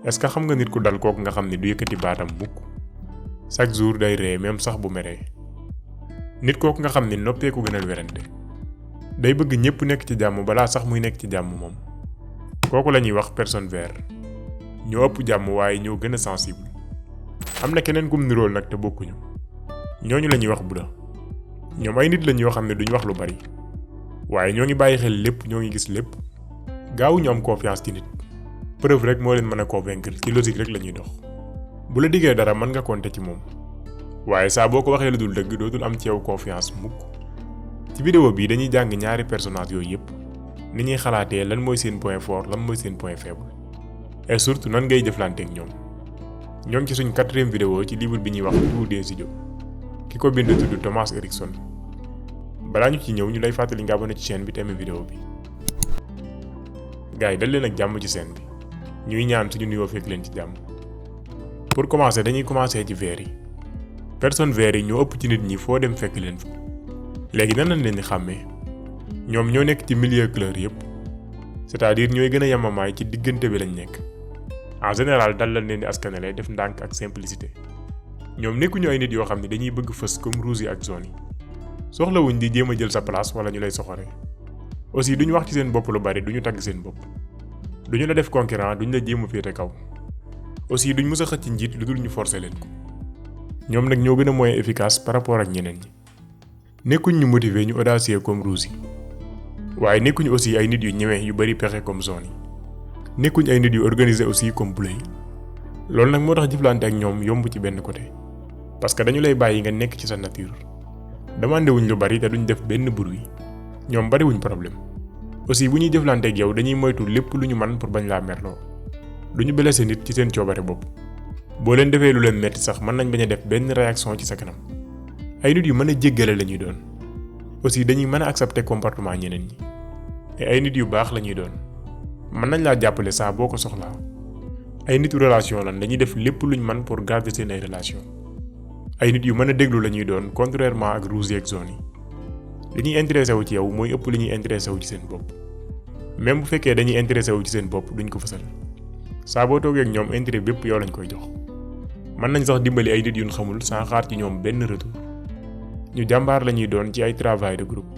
est-ce que xam nga nit ku dal kooku nga xam ne du yëkkati baatam mukk chaque jour day ree même sax bu meree. nit kooku nga xam ne noppee ko gënal werante day bëgg ñépp nekk ci jàmm balaa sax muy nekk ci jàmm moom. kooku la ñuy wax personne verte ñoo ëpp jàmm waaye ñoo gën a sensible. am na keneen kum nirool nag te bokkuñu ñooñu la ñuy wax Bleue. ñoom ay nit lañ yoo xam ne duñ wax lu bari waaye ñoo ngi bàyyi xel lépp, ñoo ngi gis lépp. gaawuñu am confiance ci nit. preuve rek moo leen mën a convaincre ci logique rek la ñuy dox. bu la diggee dara mën nga compter ci moom waaye saa boo ko waxee lu dul dëgg dootul am ci yow confiance mukk. ci vidéo bii dañuy jàng ñaari personnage yooyu yépp, ni ñuy xalaatee lan mooy seen point fort lan mooy seen point faible et surtout nan ngay jëflante ak ñoom. ñoo ngi ci suñ 4e vidéo ci livre bi ñuy wax Tout des idiots ki ko bind tudd Thomas Erikson. balaa ñu ci ñëw ñu lay fàttali nga abonné ci chaîne bi te aimé vidéo bi. gars yi dal leen ak jàmm ci chaîne bi ñuy ñaan suñu nuyoo fekk leen ci jàmm. pour commencer dañuy commencer ci vert yi. personne vert yi ñoo ëpp ci nit ñi foo dem fekk leen fa. léegi nan lañ leen di xàmmee ñoom ñoo nekk ci milieu couleur yépp, c'est-à-dire ñooy gën a yemamaay ci diggante bi lañ nekk. en général dal lañ leen di askanale def ndànk ak simplicité. ñoom nekkuñu ay nit yoo xam ne dañuy bëgg fës comme rouge yi ak jaune yi. soxlawuñ di jéem a jël sa place wala ñu lay soxore. aussi duñu wax ci seen bopp lu bari, duñu tagg seen bopp. duñu la def concurrent, duñu la jéem a féete kaw. aussi duñ mës a xëcc njiit lu dul ñu forcer leen ko. ñoom nag ñoo gën a moyen efficace par rapport ak ñeneen ñi. nekkuñ ñu motiver ñu audacieux comme rouge yi. waaye nekkuñu aussi ay nit yu ñëwee yu bari pexe comme jaune yi. nekkuñ ay nit yu organisé aussi comme Bleue yi. loolu nag moo tax jëflante ak ñoom yomb ci benn côté. parce que dañu lay bàyyi nga nekk ci sa nature. demandé wuñ lu bari te duñ def benn bruit. ñoom bariwuñ problème. aussi bu ñuy jëflante ak yow dañuy moytu lépp lu ñu mën pour bañ laa merloo. duñu blessé nit ci seen coobare bopp. boo leen defee lu leen metti sax mën nañ bañ a def benn réaction ci sa kanam. ay nit yu mën a jéggale la ñuy doon. aussi dañuy mën a accepter comportement ñeneen ñi. te ay nit yu baax la ñuy doon. mën nañ laa jàppale saa boo ko soxlaa. ay nitu relation lan dañuy def lépp luñ mën pour garder seen ay relation. ay nit yu mën a déglu la ñuy doon contrairement ak rouge ak jaune yi. li ñuy intéressé wu ci yow mooy ëpp li ñuy intéressé wu ci seen bopp. même bu fekkee dañuy intéressé wu ci seen bopp duñ ko fësal. saa boo toogee ak ñoom intérêt bépp yow lañ koy jox. mën nañ sax dimbali ay nit yuñ xamul sans xaar ci ñoom benn retour. ñu jàmbaar la ñuy doon ci ay travail de groupe.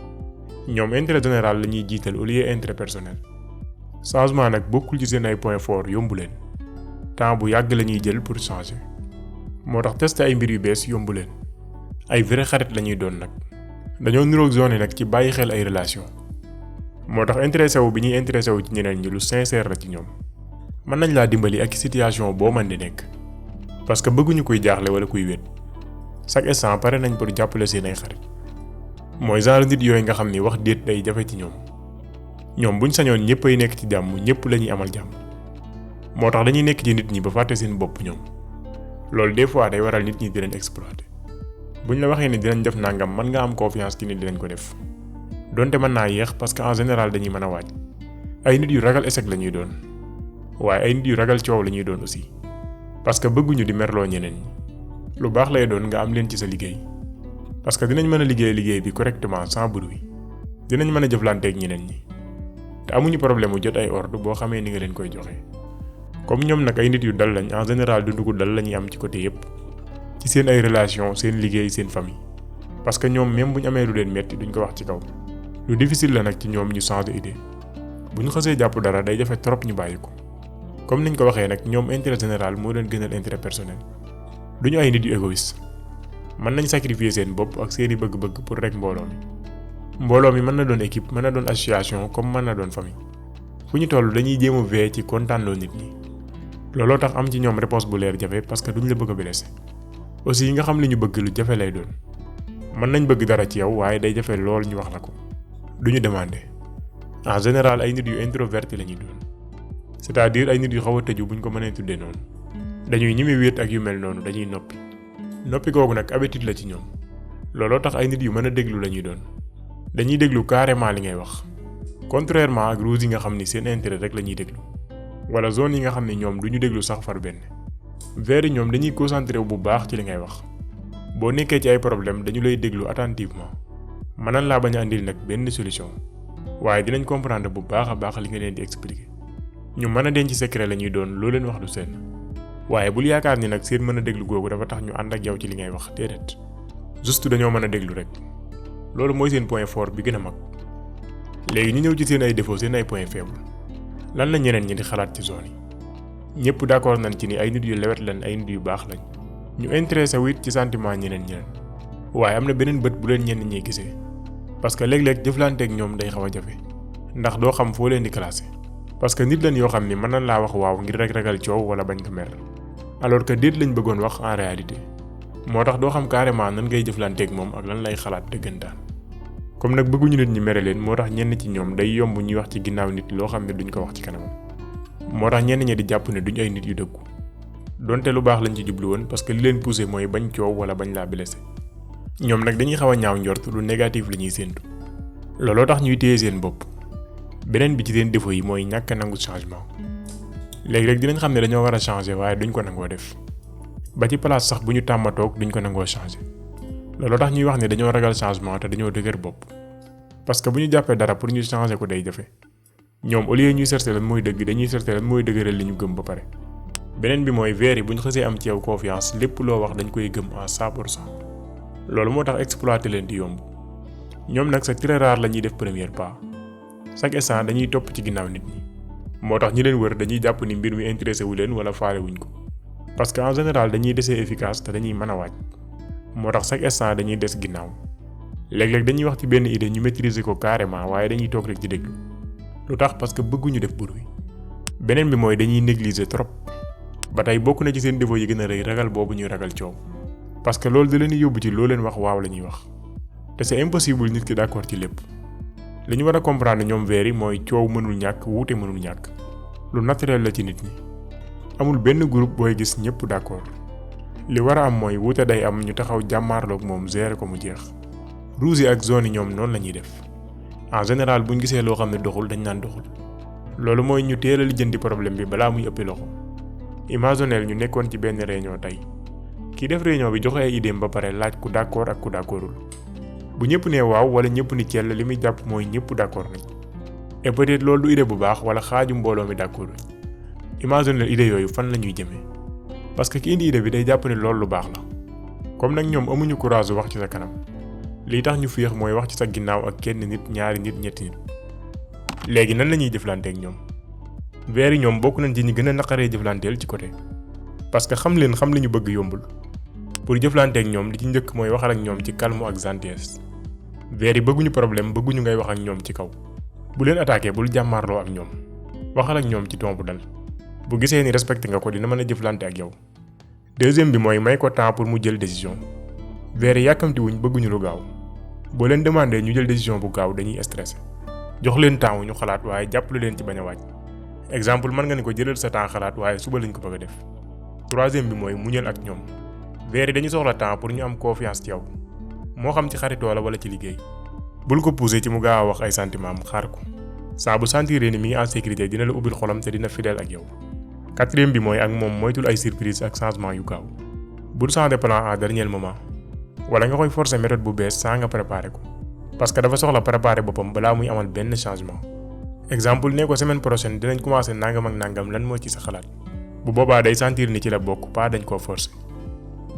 ñoom intérêt général la ñuy jiital au lieu intérêt personnel. changement nag bokkul ci seen ay point fort yombu leen. temps bu yàgg la ñuy jël pour changer. moo tax tester ay mbir yu bees yombu leen. ay vrai xarit la ñuy doon nag. dañoo niroog zone nag ci bàyyi xel ay relation. moo tax intéressé wu bi ñuy intéressé wu ci ñeneen ñi lu sincère la ci ñoom. mën nañ laa dimbali ak situation boo mën di nekk. parce que bëgguñu kuy jaaxle wala kuy wét. chaque instant pare nañ pour jàppale seen ay xarit. mooy genre nit yooyu nga xam ni wax déet day jafe ci ñoom. ñoom buñ sañoon ñëpp ay nekk ci jàmm ñëpp la ñuy amal jàmm. moo tax dañuy nekk ci nit ñi ba fàtte seen bopp ñoom. loolu des fois day waral nit ñi di leen exploiter. buñ la waxee ni dinañ def nangam mën nga am confiance ci ni dinañ ko def. donte mën naa yéex parce que en général dañuy mën a waaj. ay nit yu ragal échec la ñuy doon. waaye ay nit yu ragal coow la ñuy doon aussi. parce que bëgguñu di merloo ñeneen ñi. lu baax lay doon nga am leen ci sa liggéey. parce que dinañ mën a liggéey bi correctement sans bruit. dinañ mën a jëflanteeg ñeneen ñi. te amuñu problème mu jot ay ordre boo xamee ni nga leen koy joxe. comme ñoom nag ay nit yu dal lañ en général dundu gu dal la ñuy am ci côté yépp. ci seen ay relation seen liggéey seen famille. parce que ñoom même bu ñu amee lu leen metti duñ ko wax ci kaw. lu difficile la nag ci ñoom ñu changer idée. bu ñu xasee jàpp dara day jafe trop ñu bàyyi ko. comme niñ ko waxee nag ñoom intérêt général moo leen gënal intérêt personnel. duñu ay nit yu égoïste. mën nañ sacrifier seen bopp ak seeni bëgg-bëgg pour rek mbooloo mi. mbooloo mi mën na doon équipe mën na doon association comme mën na doon famille. fu ñu toll dañuy jéem a veiller ci kontaanloo nit ñi. looloo tax am ci ñoom réponse bu leer jafe parce que duñ la bëgg a blessé. aussi yi nga xam li ñu bëgg lu jafe lay doon. mën nañ bëgg dara ci yow waaye day jafe lool ñu wax la ko. duñu demander. en général ay nit yu introverti la ñuy doon. c'est-à-dire ay nit yu xaw a tëju buñ ko mënee tuddee noonu. dañuy ñimi wéet ak yu mel noonu dañuy noppi. noppi googu nag habitude la ci ñoom. looloo tax ay nit yu mën a déglu la ñuy doon. dañuy déglu carrément li ngay wax. contrairement ak rouge yi nga xam ni seen intérêt rek la ñuy déglu. wala zone yi nga xam ni ñoom duñu déglu sax far benn. vert yi ñoom dañuy concentré wu bu baax ci li ngay wax. boo nekkee ci ay problème dañu lay déglu attentivement. mënan laa bañ a andil nag benn solution. waaye dinañ comprendre bu baax a baax li nga leen di expliquer. ñu mën a denc secret la ñuy doon loo leen wax du seen waaye bul yaakaar ni nag seen mën a déglu googu dafa tax ñu ànd ak yow ci li ngay wax déedéet juste dañoo mën a déglu rek loolu mooy seen point fort bi gën a mag. léegi ñu ñëw ci seen ay défauts seen ay point faible lan la ñeneen ñi di xalaat ci zone yi ñëpp d'accord nañ ci ni ay nit yu lewet lañ ay nit yu baax lañ ñu intéressé wu it ci sentiment ñeneen waaye am na beneen bët bu leen ñenn ñiy gisee parce que léeg-léeg jëflanteeg ñoom day xaw a jafe ndax doo xam foo leen di classé parce que nit lañ yoo xam ni mën nañ laa wax waaw ngir rek ragal coow wala bañ ko mer alors que déet lañ bëggoon wax en réalité moo tax doo xam carrément nan ngay jëflanteeg moom ak lan lay xalaat dëggantaan. comme nag bëgguñu nit ñi mere leen moo tax ñenn ci ñoom day yomb ñuy wax ci ginnaaw nit loo xam ne duñ ko wax ci kanamam moo tax ñenn ñi di jàpp ne duñ ay nit yu dëggu donte lu baax lañ ci jublu woon parce que li leen poussé mooy bañ coow wala bañ laa blessé ñoom nag dañuy xaw a ñaaw njort lu négatif la ñuy séentu looloo tax ñuy téye seen bopp. beneen bi ci seen défaut yi mooy ñàkk a nangu changement léegi rek dinañ xam ne dañoo war a changer waaye duñ ko nangoo def ba ci place sax bu ñu tàmma toog duñ ko nangoo changer looloo tax ñuy wax ne dañoo ragal changement te dañoo dëgër bopp parce que bu ñu jàppee dara pour ñu changer ko day jafe ñoom au lieu ñuy chercher lan mooy dëgg dañuy chercher lan mooy dëgëral li ñu gëm ba pare. beneen bi mooy Vert yi bu ñu xësee am ci yow confiance lépp loo wax dañ koy gëm à 100%. loolu moo tax exploiter leen di yomb ñoom nag c'est très rare la ñuy def premier pas chaque instant dañuy topp ci ginnaaw nit ñi moo tax ñi leen wër dañuy jàpp ni mbir mi intéressé wu leen wala faale wuñ ko parce que en général dañuy desee efficace te dañuy mën a waaj moo tax chaque instant dañuy des ginnaaw léeg-léeg dañuy wax ci benn idée ñu maîtriser ko carrément waaye dañuy toog rek di déglu lu tax parce que bëgguñu def bruit. beneen bi mooy dañuy négliger trop ba tey bokk na ci seen défaut yi gën a rëy ragal boobu ñuy ragal coow parce que loolu da leen di yóbbu ci loo leen wax waaw la ñuy wax te c'est impossible nit ki d'accord ci lépp. li ñu war a comprendre ñoom Vert yi mooy coow mënul ñàkk wuute mënul ñàkk lu naturel la ci nit ñi amul benn groupe booy gis ñëpp d'accord li war a am mooy wuute day am ñu taxaw jàmmaarloog moom gérer ko mu jeex. rouge yi ak zone yi ñoom noonu la ñuy def en général buñ gisee loo xam ne doxul dañ naan doxul loolu mooy ñu teel a lijjanti problème bi balaa muy ëppi loxo. imagineel ñu nekkoon ci benn réunion tey kii def réunion bi joxe ay idéem ba pare laaj ku d'accord ak ku d'accordul bu ñëpp nee waaw wala ñëpp ni cell li muy jàpp mooy ñëpp d'accord nañ et peut-être loolu du idée bu baax wala xaaju mbooloo mi d'accord imagine idée yooyu fan la ñuy jëmee parce que ki indi idée bi day jàpp ne loolu lu baax la comme nag ñoom amuñu courage wax ci sa kanam lii tax ñu féex mooy wax ci sa ginnaaw ak kenn nit ñaari nit ñetti nit. léegi nan la ñuy jëflanteeg ñoom Vert yi ñoom bokk nañ ci ñi gën a naqaree jëflanteel ci côté parce que xam li ñu bëgg yombul pour jëflanteeg ñoom li ci njëkk mooy waxal ak ñoom ci calme ak gentillesse. Vert yi bëgguñu problème bëgguñu ngay wax ak ñoom ci kaw bu leen attaqué bul jàmmaarloo ak ñoom waxal ak ñoom ci ton bu dal bu gisee ni respecté nga ko dina mën a jëflante ak yow. deuxième bi mooy may ko temps pour mu jël décision Vert yi yàkkamti wuñ bëgguñu lu gaaw boo leen demandé ñu jël décision bu gaaw dañuy stressé jox leen temps wu ñu xalaat waaye jàppale leen ci bañ a waaj exemple mën nga ni ko jëlal sa temps xalaat waaye suba lañ ko bëgg a def. troisième bi mooy muñal ak ñoom Vert yi dañu soxla temps pour ñu am confiance ci yow moo xam ci xaritoo la wala ci liggéey bul ko pousser ci mu gaaw a wax ay sentiments am xaar ko saa bu sentir ni mi ngi en sécurité dina la ubbil xolam te dina fidèle ak yow. quatrième bi mooy ak moom moytul ay surprise ak changement yu gaaw bul changer plan à dernier moment wala nga koy forcer méthode bu bees saa nga préparer ko parce que dafa soxla préparer boppam balaa muy amal benn changement. exemple ne ko semaine prochaine dinañ commencer nangam ak nangam lan moo ci sa xalaat bu boobaa day sentir ni ci la bokk pas dañ koo forcer.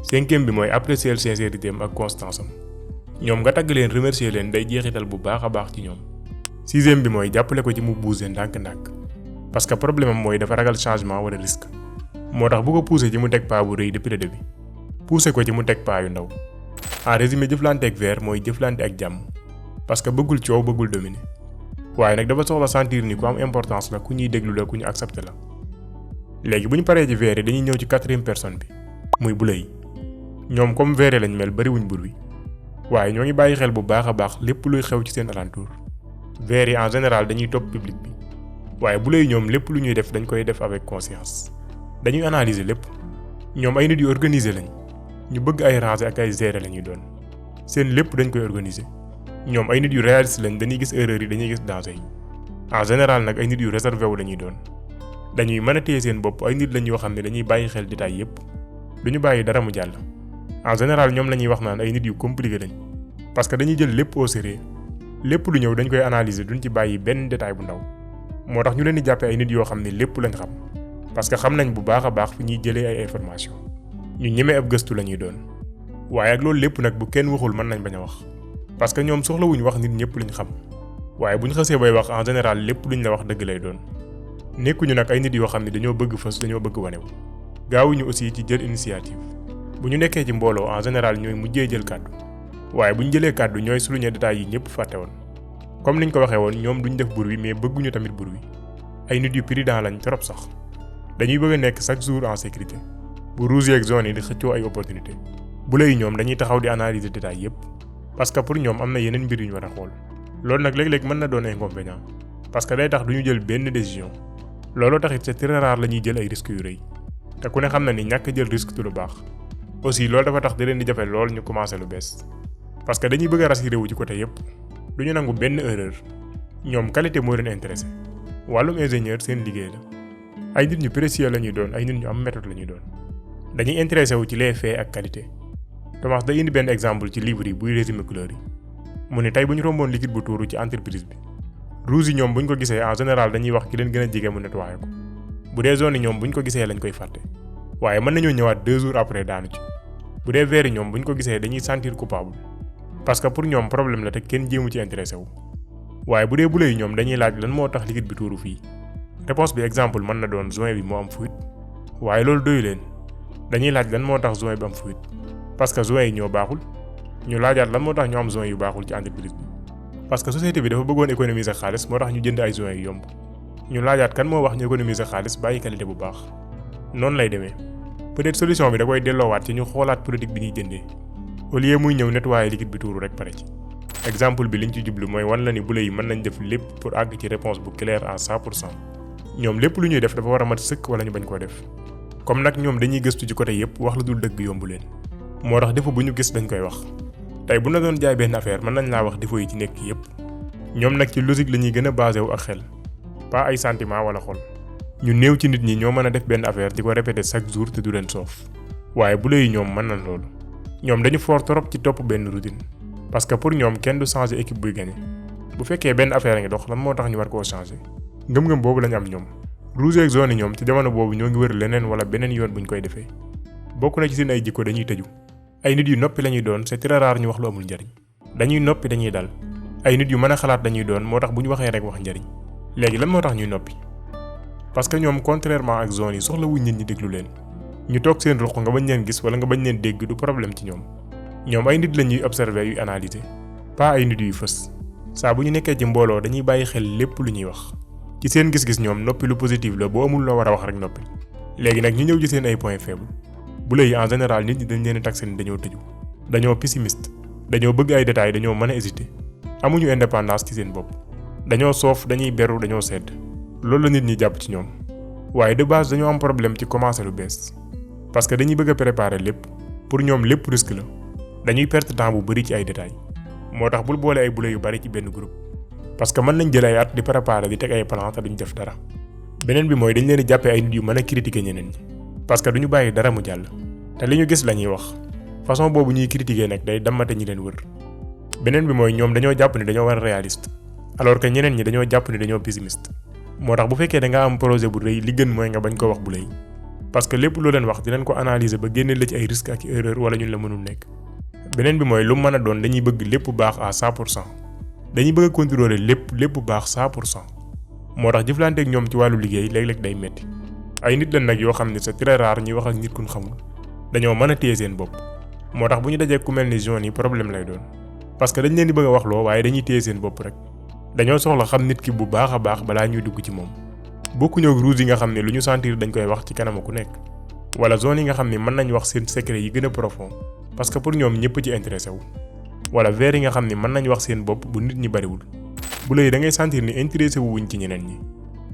cinquième bi mooy apprécier sincérité am ak constance am ñoom nga tagg leen remercier leen day jeexital bu baax a baax ci ñoom. sixième bi mooy jàppale ko ci mu bouger ndànk-ndànk parce que problème am mooy dafa ragal changement wala risque moo tax bu ko pousser ci mu teg pas bu rëy depuis le début pousser ko ci mu teg pas yu ndaw. en résumé jëflante ak Vert mooy jëflante ak jàmm parce que bëggul coow bëggul dominer waaye nag dafa soxla sentir ni ku am importance la ku ñuy déglu la ku ñu accepté la. léegi bu ñu paree ci Vert yi dañuy ñëw ci quatrième personne bi muy Bleue yi ñoom comme Vert lañ mel bariwuñ bruit waaye ñoo ngi bàyyi xel bu baax a baax lépp luy xew ci seen alentour. Vert yi en général dañuy topp public bi waaye Bleue yi ñoom lépp lu ñuy def dañ koy def avec conscience dañuy analyser lépp ñoom ay nit yu organiser lañ ñu bëgg ay ranger ak ay gérer la ñuy doon seen lépp dañ koy organiser ñoom ay nit yu réaliste lañ dañuy gis erreur yi dañuy gis danger yi en général nag ay nit yu réservé wu la ñuy doon dañuy mën a téye seen bopp ay nit lañ yoo xam ne dañuy bàyyi xel détail yépp duñu bàyyi dara mu jàll. en général ñoom la ñuy wax naan ay nit yu compliqué lañ parce que dañuy jël lépp au sérieux lépp lu ñëw dañ koy analyser duñ ci bàyyi benn détail bu ndaw moo tax ñu leen di jàppee ay nit yoo xam ne lépp lañ xam parce que xam nañ bu baax a baax fi ñuy jëlee ay information ñu ñemee ab gëstu la ñuy doon waaye ak loolu lépp nag bu kenn waxul mën nañ bañ a wax parce que ñoom soxlawuñu wax nit ñëpp luñ xam waaye buñ xasee bay wax en général lépp luñ la wax dëgg lay doon nekkuñu nag ay nit yoo xam ne dañoo bëgg fës dañoo bëgg wanewu gaawuñu aussi ci jël initiative bu ñu nekkee ci mbooloo en général ñooy mujjee jël kàddu waaye bu ñu jëlee kàddu ñooy souligner détails yi ñëpp fàtte woon comme niñ ko waxee woon ñoom duñ def bruit mais bëgguñu tamit bruit ay nit yu prudent lañ trop sax dañuy bëgg a nekk chaque jour en sécurité bu rouge yeeg zone yi di xëccoo ay opportunité Bleue yi ñoom dañuy taxaw di analyser détails yëpp parce que pour ñoom am na yeneen mbir yu ñu war a xool loolu nag léeg-léeg mën na doon inconvénient parce que day tax duñu jël benn décision looloo taxit c'est très rare la ñuy jël ay risques yu rëy te ku ne xam na ni ñàkk jël risque du lu baax aussi loolu dafa tax di leen di jafe lool ñu commencé lu bees parce que dañuy bëgg a rassuré wu ci côté yëpp duñu nangu benn erreur ñoom qualité moo leen intéressé wàllum ingénieur seen liggéey la ay nit ñu précieux la ñuy doon ay nit ñu am méthode la ñuy doon dañuy intéressé wu ci les faits ak qualité Thomas day indi benn exemple ci livre yi buy résumé couleur yi mu ne tey bu ñu romboon liquide bu tuuru ci entreprise bi rouge yi ñoom bu ñu ko gisee en général dañuy wax ki leen gën a jege mu nettoyé ko bu dee zone yi ñoom bu ñu ko gisee lañ koy fàtte waaye mën nañoo ñëwaat 2 jours après daanu ci bu dee vert yi ñoom bu ñu ko gisee dañuy sentir coupable parce que pour ñoom problème la te kenn jéemu ci intéressé wu waaye bu dee Bleue yi ñoom dañuy laaj lan moo tax liquide bi tuuru fii réponse bi exemple mën na doon joint bi moo am fuite waaye loolu doyu leen dañuy laaj lan moo tax joint bi am fuite parce que joint yi ñoo baaxul ñu laajaat lan moo tax ñu am joint yu baaxul ci entreprise bi parce que société bi dafa bëggoon économiser xaalis moo tax ñu jënd ay joint yu yomb ñu laajaat kan moo wax ñu économiser xaalis bàyyi qualité bu baax noonu lay demee peut-être solution bi da koy delloowaat ci ñu xoolaat politique bi ñuy jëndee au lieu muy ñëw nettoyer liquide bi tuuru rek pare ci exemple bi liñ ci jublu mooy wan la ni Bleue yi mën nañ def lépp pour àgg ci réponse bu claire à 100% ñoom lépp lu ñuy def dafa war a mat sëkk wala ñu bañ koo def comme nag ñoom dañuy gëstu ci côté yépp wax lu dul dëgg yombu leen moo tax défaut bu ñu gis dañ koy wax tey bu na doon jaay benn affaire mën nañ laa wax défaut yi ci nekk yépp ñoom nag ci logique la ñuy gën a basé wu ak xel pas ay sentiment wala xol ñu néew ci nit ñi ñoo mën a def benn affaire di ko répéter chaque jour te du leen soof waaye Bleue yi ñoom mën nañ loolu ñoom dañu fort trop ci topp benn routine parce que pour ñoom kenn du changer équipe buy gagné bu fekkee benn affaire a ngi dox lan moo tax ñu war koo changer ngëm-ngëm boobu lañ am ñoom rouge ak zone yi ñoom ci jamono boobu ñoo ngi wër leneen wala beneen yoon buñ koy defee bokk na ci seen ay jikko dañuy tëju ay nit yu noppi lañuy doon c'est très rare ñu wax lu amul njariñ dañuy noppi dañuy dal ay nit yu mën a xalaat dañuy doon moo tax bu ñu waxee rek wax njariñ léegi lan moo tax ñuy noppi parce que ñoom contrairement ak zone yi soxla wuñ nit ñi déglu leen ñu toog seen ruq nga bañ leen gis wala nga bañ leen dégg du problème ci ñoom ay nit lañuy observer yu analyser pas ay nit yuy fës saa bu ñu nekkee ci mbooloo dañuy bàyyi xel lépp lu ñuy wax ci seen gis-gis ñoom noppi lu positif la boo amul loo war a wax rek noppi léegi nag ñu ñëw ci seen ay points faibles Bleue yi en général nit ñi dañ leen a taxé ni dañoo tëju dañoo pessimiste dañoo bëgg ay détails dañoo mën a hésiter amuñu indépendance ci seen bopp dañoo soof dañuy beru dañoo sedd loolu la nit ñi jàpp ci ñoom waaye de base dañoo am problème ci commencer lu bees parce que dañuy bëgg a préparer lépp pour ñoom lépp risque la dañuy perte temps bu bari ci ay détails moo tax bul boole ay Bleue yu bari ci benn groupe parce que mën nañ jël ay at di préparer di teg ay plan te duñ def dara beneen bi mooy dañ leen di jàppee ay nit yu mën a critiquer ñeneen ñi parce que duñu bàyyi dara mu jàll te li ñu gis la ñuy wax façon boobu ñuy critiquer nag day dammate ñi leen wër beneen bi mooy ñoom dañoo jàpp ni dañoo war a réaliste alors que ñeneen ñi dañoo jàpp ni dañoo pessimiste moo tax bu fekkee da nga am projet bu rëy li gën mooy nga bañ ko wax Bleue yi parce que lépp loo leen wax dinañ ko analyser ba génne la ci ay risques ak erreur wala ñun la mënul nekk beneen bi mooy lu mën a doon dañuy bëgg lépp baax à 100% dañuy bëgg a contrôler lépp baax 100% moo tax jëflanteeg ñoom ci wàllu liggéey léeg-léeg day metti ay nit lañ nag yoo xam ne c'est très rare ñuy wax ak nit kun xamul dañoo mën a téye seen bopp moo tax bu ñu dajee ku mel ni zone yi problème lay doon parce que dañ leen di bëgg a waxloo waaye dañuy téye seen bopp rek dañoo soxla xam nit ki bu baax a baax balaa ñuy dugg ci moom bokkuñu ak rouge yi nga xam ne lu ñu sentir dañ koy wax ci kanam ku nekk wala zone yi nga xam ne mën nañ wax seen secret yi gën a profond parce que pour ñoom ñëpp ci intéressé wu wala vert yi nga xam ne mën nañ wax seen bopp bu nit ñi bariwul Bleue yi da ngay sentir ni intéressé wu wuñ ci ñeneen ñi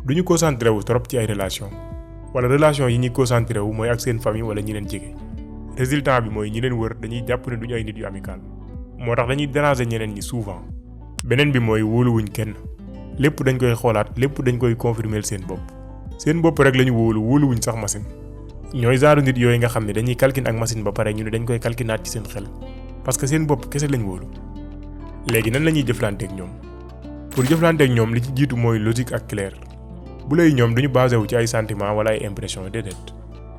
duñu concentré wu trop ci ay relation wala relation yi ñuy concentré wu mooy ak seen famille wala ñi leen jege résultat bi mooy ñi leen wër dañuy jàpp ne duñu ay nit yu amical moo tax dañuy déranger ñeneen ñi souvent beneen bi mooy wóoluwuñ kenn lépp dañ koy xoolaat lépp dañ koy confirmer seen bopp rek lañu wóoluwuñ sax machine ñooy genre nit yooyu nga xam ne dañuy calcul ak machine ba pare ñu ne dañ koy calculaat ci seen xel parce que seen bopp kese lañ wóolu léegi nan la ñuy jëflanteeg ñoom pour jëflanteeg ñoom li ci jiitu mooy logique ak clair Bleue yi ñoom duñu basé wu ci ay sentiments wala ay impression déedéet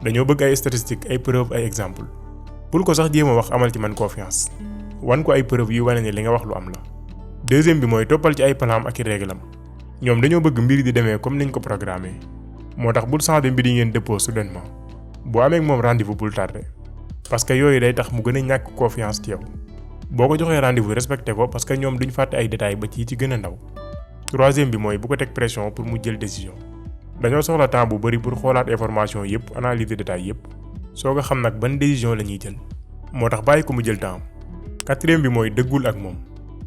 dañoo bëgg ay statistiques ay preuves ay exemples bul ko sax jéem a wax amal ci man confiance wan ko ay preuves yu wane ne li nga wax lu am la. Deuxième bi mooy toppal ci ay plan ak i réglam ñoom dañoo bëgg mbir yi di demee comme niñ ko programmé moo tax bul changer mbir yi ngeen dépôt soudainement boo amee ak moom rendez-vous bul tardé parce que yooyu day tax mu gën a ñàkk confiance ci yow boo ko joxee rendez-vous respecté ko parce que ñoom duñ fàtte ay détails ba ci gën a ndaw. Troisième bi mooy bu ko teg pression pour mu jël décision dañoo soxla temps bu bari pour xoolaat information yépp analyser détails yépp soo nga xam nag ban décision la ñuy jël moo tax bàyyi ko mu jël temps. Quatrième bi mooy dëggul ak moom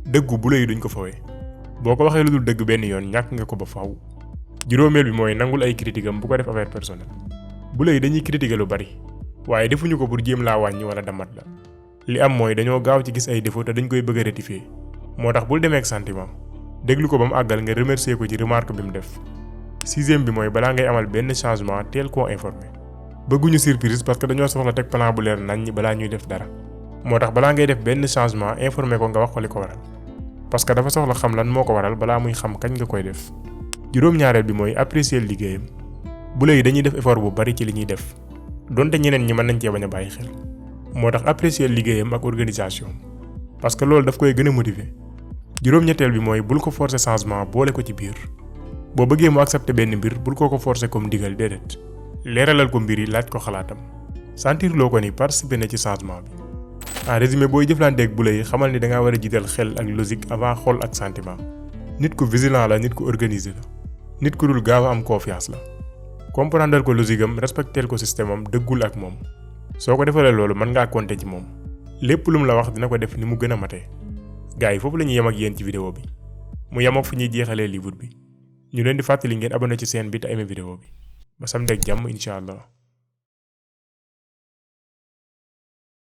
dëggu Bleue yi duñ ko fawee boo ko waxee lu dul dëgg benn yoon ñàkk nga ko ba faaw. Juróomeel bi mooy nangul ay critique am bu ko def affaire personnelle Bleue yi dañuy critiquer lu bari waaye defuñu ko pour jéem laa wàññi wala damat la li am mooy dañoo gaaw ci gis ay défaut te dañ koy bëgg a rectifier moo tax bul demee ak sentiment déglu ko ba mu àggal nga remercier ko ci remarque bi mu def. Sixième bi mooy balaa ngay amal benn changement teel koo informer bëgguñu surprise parce que dañoo soxla teg plan bu leer nañ balaa ñuy def dara moo tax balaa ngay def benn changement informer ko nga wax ko li ko waral parce que dafa soxla xam lan moo ko waral balaa muy xam kañ nga koy def. Juróom-ñaareel bi mooy apprécier liggéeyam Bleue yi dañuy def effort bu bari ci li ñuy def donte ñeneen ñi mën nañ cee bañ a bàyyi xel moo tax apprécier liggéeyam ak organisation parce que loolu daf koy gën a motiver. Juróom-ñetteel bi mooy bul ko forcer changement boole ko ci biir boo bëggee mu accepter benn mbir bul ko forcer comme digal déedéet leeralal ko mbir yi laaj ko xalaatam sentir loo ko ni participer na ci changement bi. En résumé booy jëflanteeg Bleue yi xamal ni dangaa war a jiital xel ak logique avant xol ak sentiment nit ku vigilant la nit ku organisé la nit ku dul gaaw a am confiance la comprendre ko logique am respecter ko système am dëggul ak moom soo ko defalee loolu mën ngaa compter ci moom lépp lu mu la wax dina ko def ni mu gën a matee. gars yi foofu la ñuy yem ak yéen ci vidéo bi mu yem ak fu ñuy jeexalee livre bi ñu leen di fàttali ngeen abonné ci chaîne bi te aimé vidéo bi ba samedi ak jàmm incha allah.